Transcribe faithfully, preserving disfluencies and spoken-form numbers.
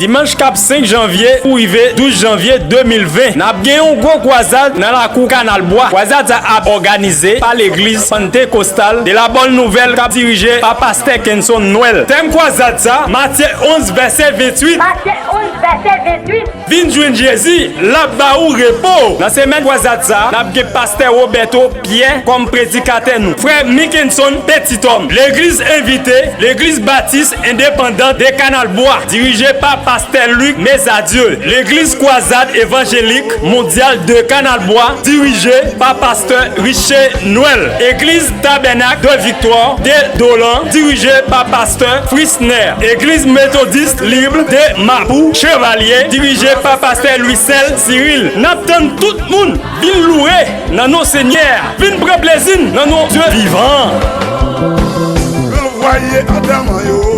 Dimanch k ap senk janvye pou rive douz janvye de mil ven, n ap gen yon gwo kwazad nan lakou Kanal Bwa. Kwazad sa ap òganize pa legliz Pantekostal de la Bòn Nouvèl k ap dirije pa pastè Kenson Nwèl. Tèm kwazad sa, Matye onz, vèsè venntuit. Matye onz, vèsè venntuit. Vin jwenn Jezi, l ap ba ou repo. Nan semèn kwazad sa, n ap gen pastè Roberto Pyè kòm predikatè nou. Frè Mickenson Petithomme. Legliz envite, Legliz Batis Endepandan de Kanal Bwa, dirije pa pastè Luc Mesadieu. Legliz Kwazad Evanjelik Mondyal de Kanal Bwa, dirije pa pastè Riché Nwèl. Egliz Tabènak de Viktwa de Dolan, dirije pa pastè Frisner. Egliz Metodis Lib de Mapou Chevalye, dirije pa pastè Louisel Cyril. N ap tann tout moun vin louwe nan non Senyè a. Vin pran plezi n nan non Dye vivan an. Ranvwaye antèman yo.